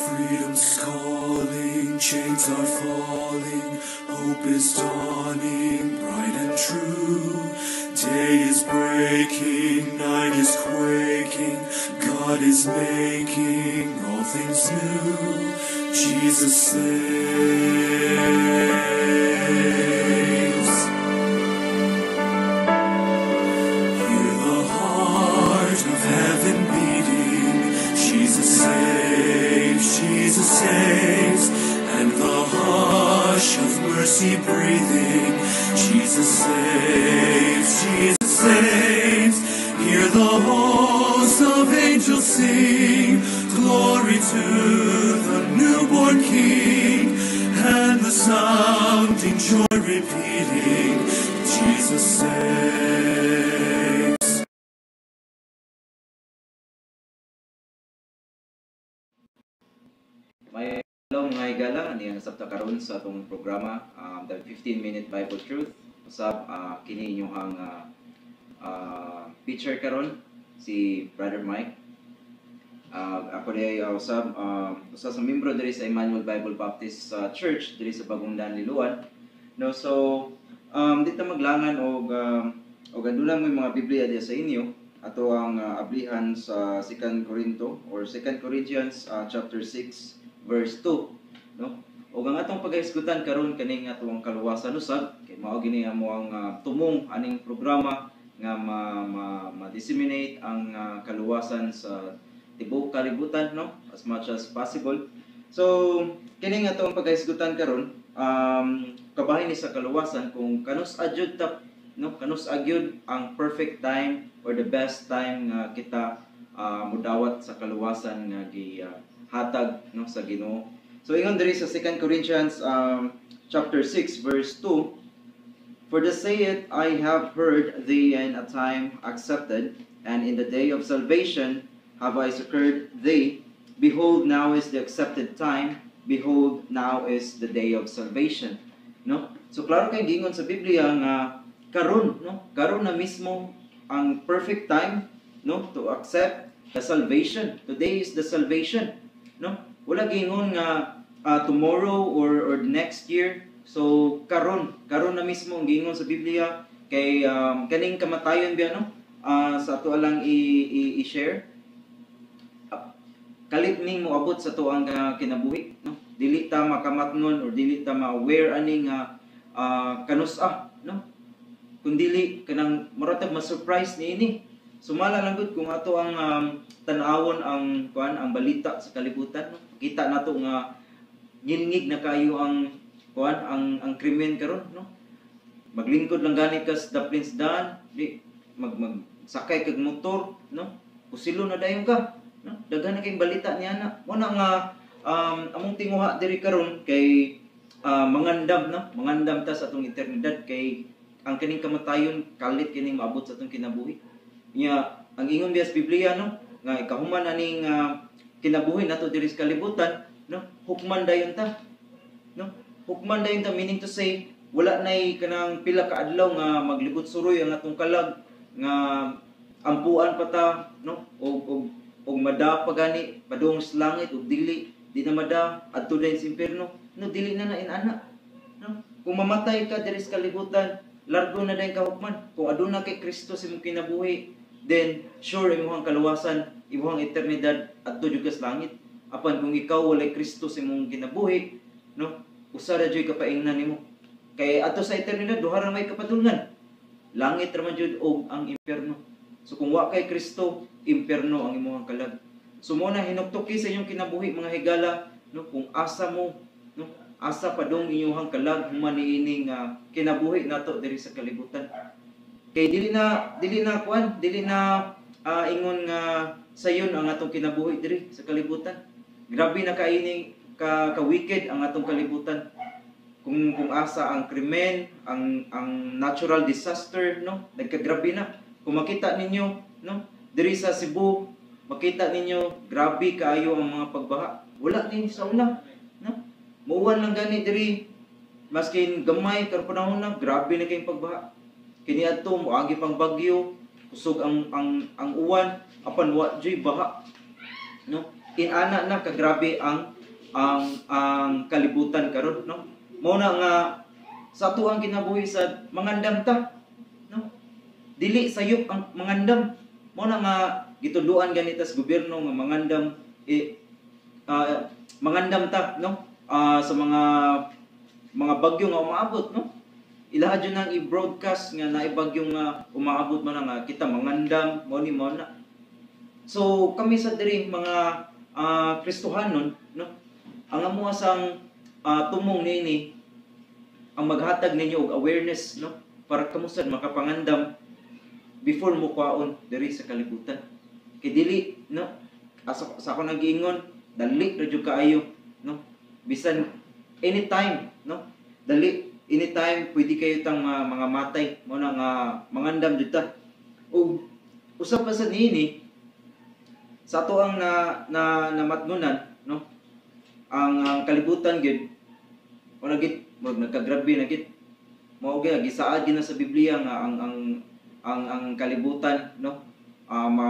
Freedom's calling, chains are falling, hope is dawning, bright and true. Day is breaking, night is quaking, God is making all things new. Jesus saves. Hear the heart of heaven beating. Jesus saves, Jesus saves, and the hush of mercy breathing. Jesus saves, Jesus saves. Hear the hosts of angels sing, glory to the newborn King, and the sounding joy repeating, Jesus saves. May hello, mga higala, niya nasabta karon sa atong programa, the 15-minute Bible Truth. Usab kini inyong teacher karon, si Brother Mike. Ako diay usab usa sa membro diri sa Emmanuel Bible Baptist Church diri sa Bagong Daan, Liloan. No, so dito maglangan og aduna mo mga Biblia diya sa inyo, ato ang ablihan sa 2 Corinto or 2 Corinthians chapter 6 verse 2, no? Ug ang atong paghisgutan karon, kaning atong kaluwasan usab, kay mao gini amo ang tumong aning programa nga ma-disseminate ang kaluwasan sa tibuok kalibutan, no, as much as possible. So kining atong paghisgutan karon, kabahin ni sa kaluwasan, kung kanus agyud ta, no, kanus agyud ang perfect time or the best time nga kita mudawat sa kaluwasan nga gi hatag, no, sa Ginoo. So ingon diri sa 2 Corinthians chapter 6 verse 2, "For thus saith, I have heard thee in a time accepted, and in the day of salvation have I succored thee. Behold, now is the accepted time. Behold, now is the day of salvation." No? So klaro kay gingon sa Biblia nga karon, no? Karon na mismo ang perfect time, no, to accept the salvation. Today is the salvation, no? Wala gingon nga tomorrow or next year. So karon, karon na mismo ang gingon sa Biblia, kay kaning kamatayon biya, no? Sa ato lang i-share. Kalit ning moabot sa tuang kinabuhi, no? Dili ta makamatngon or dili ta ma-aware ani nga kanus-a, no? Kung dili kanang muratag ma-surprise niini. Sumala lang gud kung ato ang tan-awon ang kuan, ang balita sa kalibutan, no? Kita nato nga ngilngig na kayo ang kuan, ang krimen karon, no? Maglingkod lang gani ka sa daplin sa daan, di mag mag sakay kag motor, no, pusilo na dayon ka, no? Daghan na kayong balita niya na mo na nga among tinguha diri karon kay mangandam, no, mangandam ta sa atong eternidad, kay ang kaning kamatayon kalit kining maabot sa atong kinabuhi. Nya ang ingon diya sa Biblia, no, nga ikahuman aning kinabuhi nato diri sa kalibutan, no, hukman dayon ta, no? Hukman dayon ta, meaning to say wala nay kanang pila ka adlaw nga maglibot suroy ang atong kalag, nga ampuan pa ta, no, og mada pa gani padung sa langit og dili di na mada adto dayon sa impierno, no? Dili na na inana, no? Kung mamatay ka diri sa kalibutan, largo na dayon ka hukman. Kung aduna kay Kristo sa imong kinabuhi, then sure imong kaluwasan, imong eternidad, adto jud ka sa langit. Apan kung ikaw walay Kristo sa imong kinabuhi, no, usa ra jud kapaingnan nimo, kay adto sa eternidad duha ra may kapadulngan, langit ra man jud og ang impyerno. So kung wa kay Kristo, impyerno ang imong kalag. So mo na hinuktuki sa inyong kinabuhi, mga higala, no, kung asa mo, no, asa padung inyong kalag human niini nga kinabuhi nato diri sa kalibutan. Kay dili na kuan, dili na ingon nga sayon ang atong kinabuhi diri sa kalibutan. Grabe na kaining ka wicked ang atong kalibutan. Kung asa ang krimen, ang natural disaster, no, nagkagrabe na. Kung makita ninyo, no, diri sa Cebu, makita ninyo grabe kaayo ang mga pagbaha. Wala ni sa una, no? Muuwan lang gani diri, maskin gamay karon panahon na, grabe na kayong pagbaha. Kini adto moagi pang bagyo, kusog ang uwan, apan wa joy baha, no? Inana na kagrabe ang ang kalibutan karon, no? Mao na nga sa atuang kinabuhi sa mangandam ta, no? Dili sayop ang mangandam. Mao na nga gitudloan ganita sa gobyerno nga mangandam eh, mangandam ta, no? Sa mga bagyo nga umaabot, no? Ilaha jud nang i-broadcast nga naay bagyo nga umaabot man nga kita mangandam mao ni mao na. So kami sa diri mga Kristohanon, no? Ang amuha sang tumong niini ang maghatag ninyo og awareness, no, para kamo sad makapangandam before mo kwaon diri sa kalibutan. Kay dili, no, asa sa ako nagiingon, dali ra jud kaayo, no? Bisan anytime, no? Dali anytime pwede kayo tang mga matay. Mao na nga mangandam jud ta. Ug usa pa sa niini sa ato ang na, na namatnunan, no? Ang kalibutan gid wala gid, murag nagkagrabe na gid. Mao gyud gisaad gid na sa Biblia nga ang kalibutan, no, ma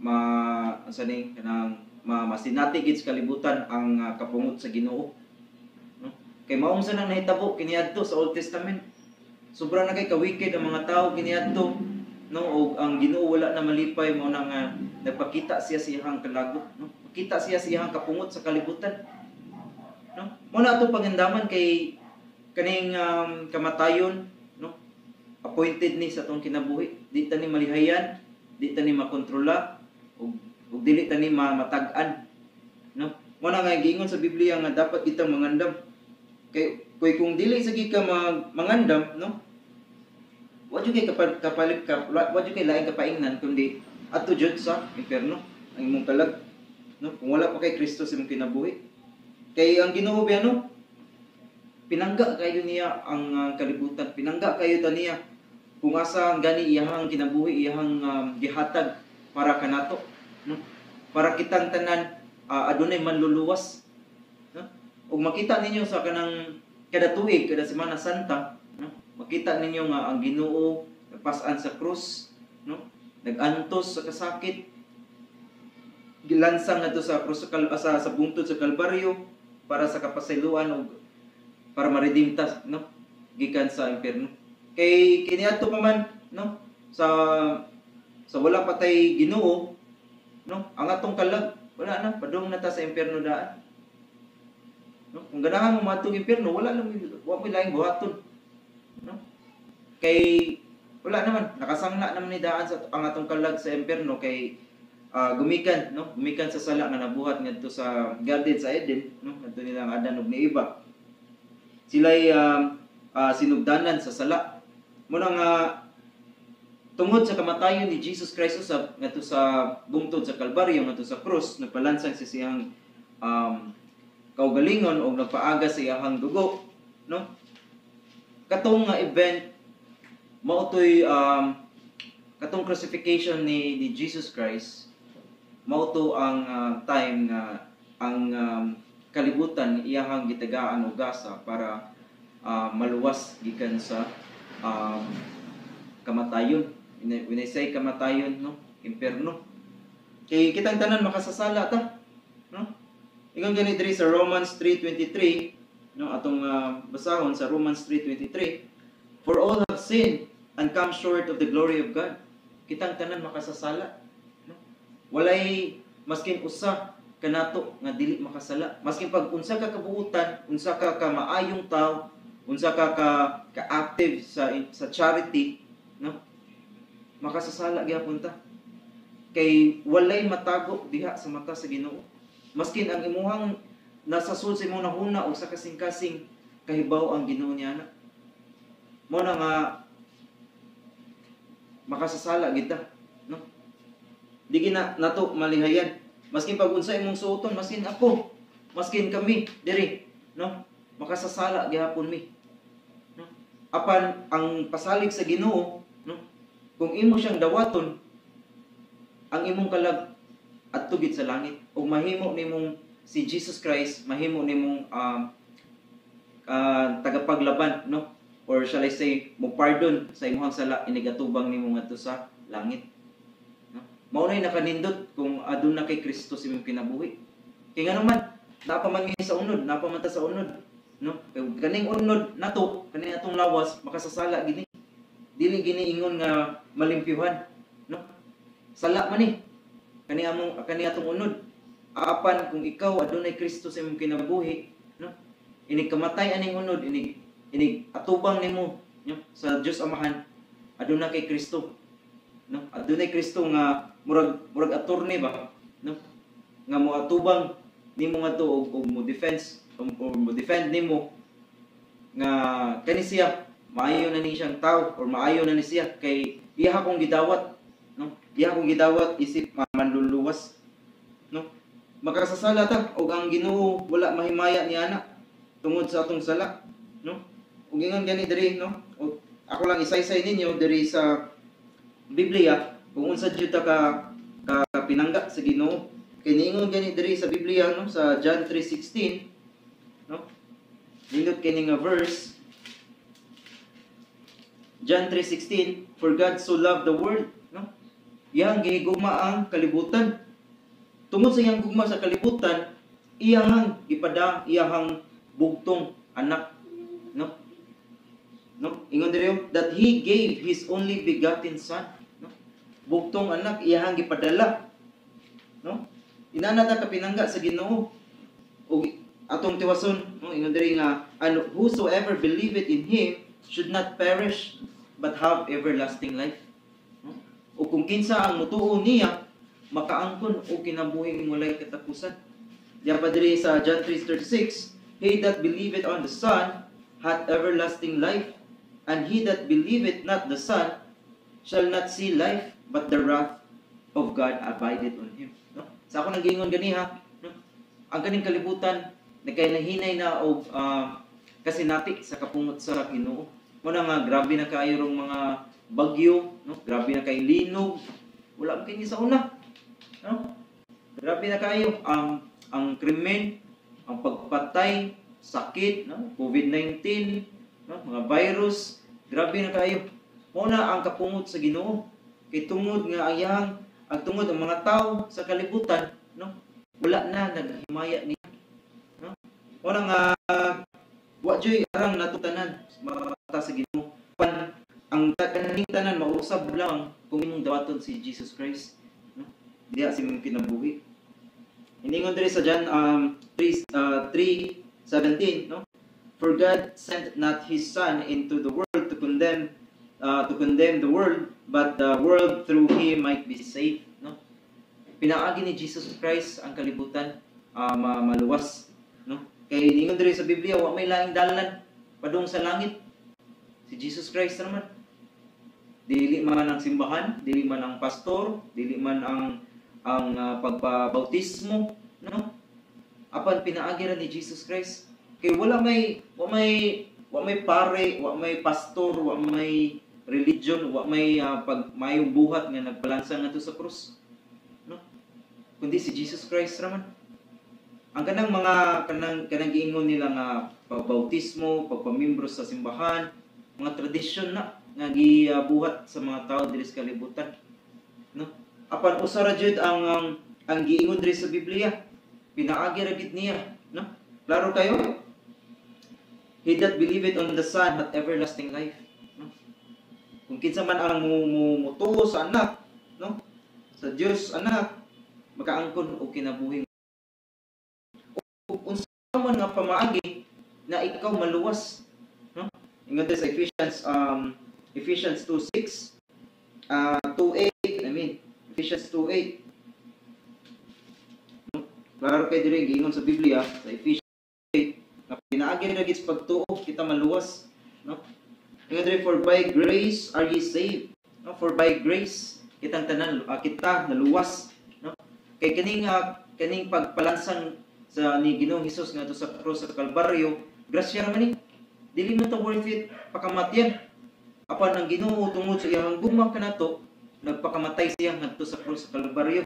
ma asa ning kanang ma masinati gid sa kalibutan ang kapungot sa Ginoo, no? Kay maong sa nang nahitabo kiniadto sa Old Testament, sobra na kay kawicked ang mga tao kiniadto, no? Og ang Ginoo wala na malipay. Mao na nga nagpakita siya sa iyang kalagot, no? Pakita siya sa iyang kapungot sa kalibutan, no? Mao na ato pangandaman kay kaning kamatayon, no, appointed ni sa atong kinabuhi. Di ta ni malihayan, di ta ni makontrola ug ug dili ta ni matag-an, no? Mao na nga giingon sa Biblia nga dapat kitang mangandam kay kay kung dili sa ka mangandam, no, wa jud kay kapal, kapalit ka, wa jud kay laing kapaingnan kundi adto jud sa impierno ang imong kalag, no, kung wala pa kay Kristo sa imong kinabuhi. Kay ang Ginoo biya, no, pinangga kayo niya ang kalibutan, pinangga kayo ta niya kung asa ang gani iyahang kinabuhi, iyahang gihatag para kanato, no, para kitang tanan adunay manluluwas, no? Ug makita ninyo sa kanang kada tuig, kada Semana Santa, no, makita ninyo nga ang Ginoo nagpas-an sa krus, no, nag-antos sa kasakit, gilansang ngadto sa krus sa bungtod sa Kalbaryo para sa kapasayloan ug para ma-redeem ta, no, gikan sa impierno. Kay kiniadto pa man, no, sa wala pa tay Ginoo, no, ang atong kalag wala na, padung na ta sa impierno daan, no? Kung ganahan mo moadtong impierno, wala lang, wa mo laing buhaton, no, kay wala naman, nakasangla naman ni daan sa ang atong kalag sa impierno kay gumikan, no, gumikan sa sala nga nabuhat ngadto sa garden sa Eden, no, ngadto nila ang Adan ug ni Eva. Sila'y sinugdanan sa sala. Muna nga tungod sa kamatayon ni Jesus Christ usab ngadto sa bungtod sa Kalbaryo, ngadto sa krus, nagpalansang sa siyang kaugalingon og nagpaaga sa iyahang dugo, no? Katong nga event mao to'y katong crucifixion ni Jesus Christ, mao to ang time nga ang kalibutan iyahang gitagaan og gasa para maluwas gikan sa kamatayon. When I say kamatayon, no, impierno. Kay kitang tanan makasasala ta, no? Ingon gani diri sa Romans 3:23, no, atong basahon sa Romans 3:23, "For all have sinned and come short of the glory of God." Kitang tanan makasasala, no? Walay maskin usa kanato nga dili makasala. Maskin pag unsa ka kabuutan, unsa ka ka maayong tawo, unsa ka ka ka-active sa charity, no? Makasasala gyapon ta. Kay walay matago diha sa mata sa Ginoo. Maskin ang imuhang nasa sulod sa imong nahuna o sa kasing-kasing, kahibaw ang Ginoo niya na. Mao na nga makasasala kita, no? Di gina nato malihayan. Maskin pag unsa imong suoton, maskin ako, maskin kami diri, no? Makasasala gihapon mi. No? Apan ang pasalig sa Ginoo, no? Kung imo siyang dawaton, ang imong kalag adto gid sa langit ug mahimo nimong si Jesus Christ, mahimo nimong tagapaglaban, no, or shall I say mo pardon sa imong sala inigatubang nimo ngadto sa langit, no? Mao nay nakanindot kung aduna kay Kristo sa imong kinabuhi. Kay ngano man Naa pa man mi sa unod, naa pa man ta sa unod, no? Kay kaning unod nato, kaning atong lawas makasasala gini. Dili gini ingon nga malimpyuhan, no? Sala man ni kani among kani atong unod. Apan kung ikaw adunay Kristo sa imong kinabuhi, no? Inig kamatay aning unod, inig inig atubang nimo, no, sa Dios Amahan, aduna kay Kristo, no? Adunay Kristo nga murag attorney ba, no? Nga moatubang nimo ngadto og mo defense o mo defend nimo nga kani siya maayo na ni siyang tao or maayo na ni siya kay iya akong gidawat, no? Iya akong gidawat isip manluluwas, no? Makasasala ta og ang Ginoo wala mahimaya ni ana tungod sa atong sala, no? Ug ingon gani diri, no, og ako lang isaysay ninyo diri sa Biblia kung unsa jud ta ka pinangga sa Ginoo. Kay niingon gani diri sa Biblia, no, sa John 3:16, no? Nindot kini nga verse, John 3:16, "For God so loved the world," no? Iyang gihigugma ang kalibutan. Tungod sa iyang gugma sa kalibutan, iyahang gipada iyahang bugtong anak, no? No, ingon diri, "that he gave his only begotten son," no? Bugtong anak iyahang gipadala, no? Inana ta kapinangga sa Ginoo. Ug atong tiwason, no, ingon diri nga, "And whosoever believeth in him should not perish but have everlasting life," no? Ug kung kinsa ang mutuo niya, makaangkon og kinabuhing walay katapusan. Diya pa diri sa John 3:36, "He that believeth on the Son hath everlasting life, and he that believeth not the Son shall not see life, but the wrath of God abideth on him," no? Sa ako nang ganiha, no? Ang kaning kalibutan nagkay na og kasinati sa kapungot sa Ginoo. Mao na nga grabe na kaayo rong mga bagyo, no? Grabe na kay linog. Wala man kini sa una. No? Grabe na kaayo ang krimen, ang pagpatay, sakit, no? COVID-19, no? Mga virus, grabe na kaayo. Mao na ang kapungot sa Ginoo. Kay tungod nga ang iyang ang tungod ang mga tao sa kalibutan, no? Wala na naghimaya niya. No? Mao na nga wa juy arang natutanan mata sa Ginoo. Pan ang kaning tanan mausab lang kung imong dawaton si Jesus Christ, no? Diha sa imong kinabuhi. Iningon diri sa John 3 3:17, no? "For God sent not his Son into the world to condemn the world, but the world through him might be saved," no? Pinaagi ni Jesus Christ ang kalibutan maluwas, no? Kay ningon diri sa Biblia, wa may laing dalan padung sa langit. Si Jesus Christ naman. Dili man ang simbahan, dili man ang pastor, dili man ang pagpabautismo, no? Apan pinaagi ra ni Jesus Christ. Kay wala may wa may wa may pare, wa may pastor, wa may religion, wa may pag mayong buhat nga nagpalansang ngadto sa krus. No? Kundi si Jesus Christ ra man. Ang kanang mga kanang giingon nila nga pagbautismo, pagpamimbro sa simbahan, mga tradisyon na nga gibuhat sa mga tao diri sa kalibutan. No? Apan usa ra jud ang giingon diri sa Biblia. Pinaagi ra gid niya, no? Klaro kayo? "He that believeth on the Son hath everlasting life." No? Kung kinsa man ang mutuo sa anak, no? Sa Dios Anak, makaangkon og kinabuhi. Ug unsa man nga pamaagi na ikaw maluwas, no? Ingon sa Ephesians 2:6, 2:8, I mean, Ephesians 2:8. No? Klaro kay diri giingon sa Biblia sa Ephesians 8 nga pinaagi ra gid sa pagtuo kita maluwas, no? Ingon diri, "For by grace are ye saved." No? For by grace kitang tanan kita naluwas, no? Kay kaning pagpalansang sa ni Ginoong Hesus ngadto sa krus sa Kalbaryo, grasya ra man ni. Dili man ta worth it pakamatyan. Apan ang Ginoo, tungod sa iyang gugma kanato, nagpakamatay siya ngadto sa krus sa Kalbaryo.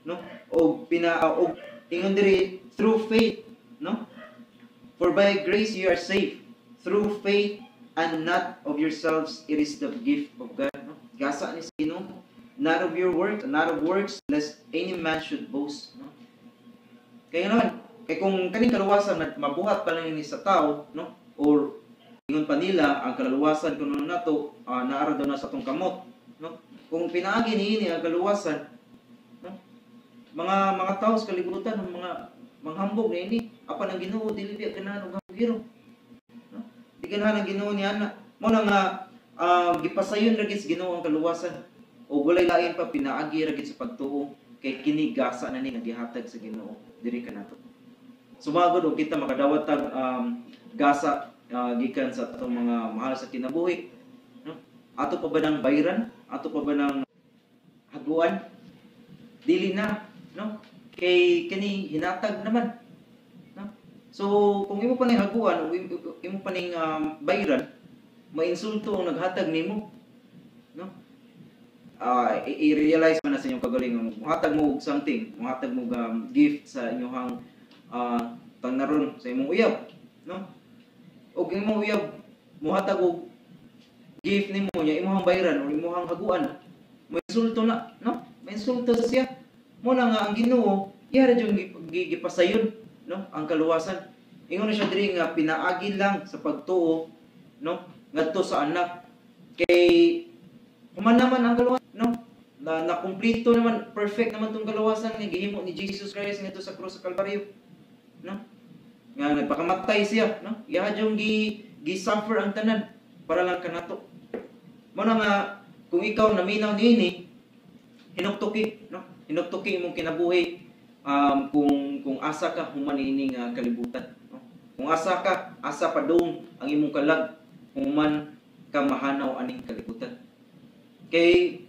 No? Og pina og ingon diri, through faith, no? "For by grace you are saved through faith, and not of yourselves, it is the gift of God," no? Gasa ni sa Ginoo, "not of your works, not of works, lest any man should boast," no? Kaya naman, Kay kung kaning kaluwasan na mabuhat pa lang ni sa tao, no? Or ingon pa nila ang kaluwasan kuno nato naara daw na sa atong kamot, no? Kung pinaagi niini ang kaluwasan, no? Mga tao sa kalibutan, ang mga manghambog niini, apan ang Ginoo dili biya ganahan og hambogero, no? Di ganahan ang Ginoo niya na. Mao na nga gipasayon ra gid sa Ginoo ang kaluwasan o walay lain pa, pinaagi ra gid sa pagtuo, kay kini gasa na ni nga gihatag sa Ginoo diri kanato. Sumagod og kita makadawat tag gasa gikan sa atong mga mahal sa kinabuhi, no? Ato pa ba nang bayran? Ato pa ba nang haguan? Dili na, no? Kay kini hinatag naman, no? So kung imo pa ning haguan o imo pa ning bayran, mainsulto ang naghatag nimo, no? I-realize man na sa inyong kagalingon, muhatag mo og something, muhatag mo og gift sa inyong tangnaron sa imong uyab, no? Og imong uyab muhatag og gift nimo nya imong bayran o imong haguan, mainsulto na, no? Mainsulto siya. Mo na nga ang Ginoo iya ra jud gipasayon, no, ang kaluwasan. Ingon na siya diri nga pinaagi lang sa pagtuo, no, ngadto sa anak, kay human naman ang kaluwasan, no? Na nakumpleto naman, perfect naman tong kaluwasan nga gihimo ni Jesus Christ ngadto sa krus sa Kalbaryo, no? Nga nagpakamatay siya, no? Iya jung gi gi-suffer ang tanan para lang kanato. Mo na nga kung ikaw naminaw niini, hinuktuki, no? Hinuktuki imong kinabuhi kung asa ka human niini nga kalibutan, no? Kung asa ka, asa padung ang imong kalag human ka mahanaw aning kalibutan. Kay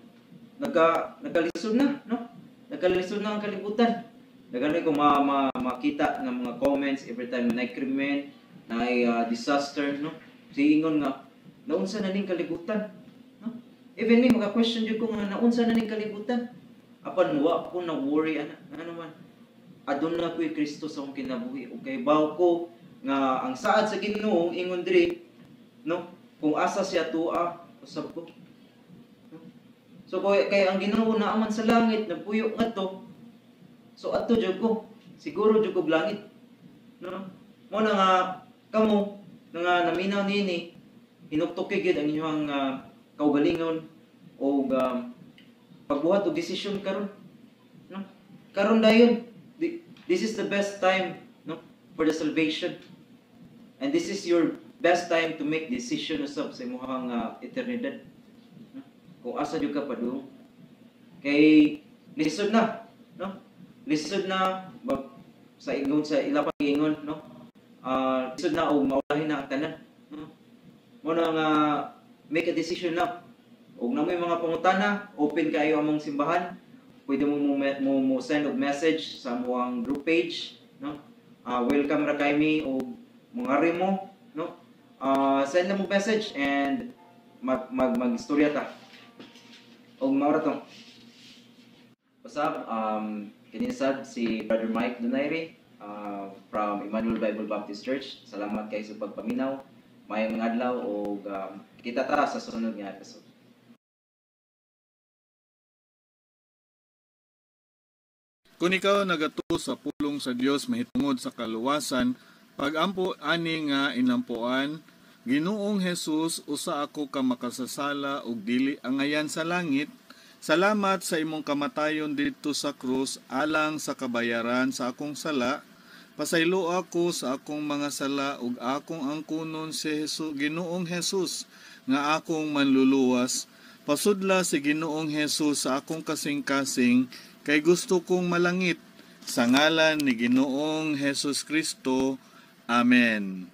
nagkalisod na, no? Nagkalisod na ang kalibutan. Daghan ko makita nga mga comments every time na krimen, na disaster, no? Siingon nga naunsa na ning kalibutan, no? Even me maka-question jud ko nga naunsa na ning kalibutan. Apan wa ko na worry ana, ano man. Aduna ko'y Kristo sa akong kinabuhi ug kay baw ko nga ang saad sa Ginoo ingon diri, no? Kung asa siya tua, usab ko. So kay ang Ginoo naa man sa langit nagpuyo ngadto. So adto jud ko, siguro jud kog langit, no? Mo na nga kamo nga naminaw niini, hinuktuki gyud ang inyong kaugalingon og pagbuhat og desisyon karon, no? Karon dayon, this is the best time, no, for the salvation. And this is your best time to make decision usab sa imong eternidad, no? Kung asa jud ka padung. Kay lisod na, no? Lisod na sa ingon sa ila pang ingon, no? Lisod na og maulahin na ang tanan, no? Mo na nga make a decision now. Og na may mga pangutana, open kayo among simbahan. Pwede mo mo send og message sa among group page, no? Welcome ra kay mi og mga mo, no? Send na mo message and mag mag magistorya ta. Og mao ra to. What's up? Kini sad si Brother Mike Donaire from Emmanuel Bible Baptist Church. Salamat kay sa pagpaminaw. Maayong adlaw og kita ta sa sunod nga episode. Kung ikaw nagatuo sa pulong sa Dios mahitungod sa kaluwasan, pagampo ani nga inampuan, Ginoong Hesus, usa ako ka makasasala ug dili angayan sa langit. Salamat sa imong kamatayon didto sa krus alang sa kabayaran sa akong sala. Pasaylo ako sa akong mga sala ug akong angkunon si Jesus, Ginoong Hesus nga akong manluluwas. Pasudla si Ginoong Hesus sa akong kasing-kasing kay gusto kong malangit. Sa ngalan ni Ginoong Hesus Kristo. Amen.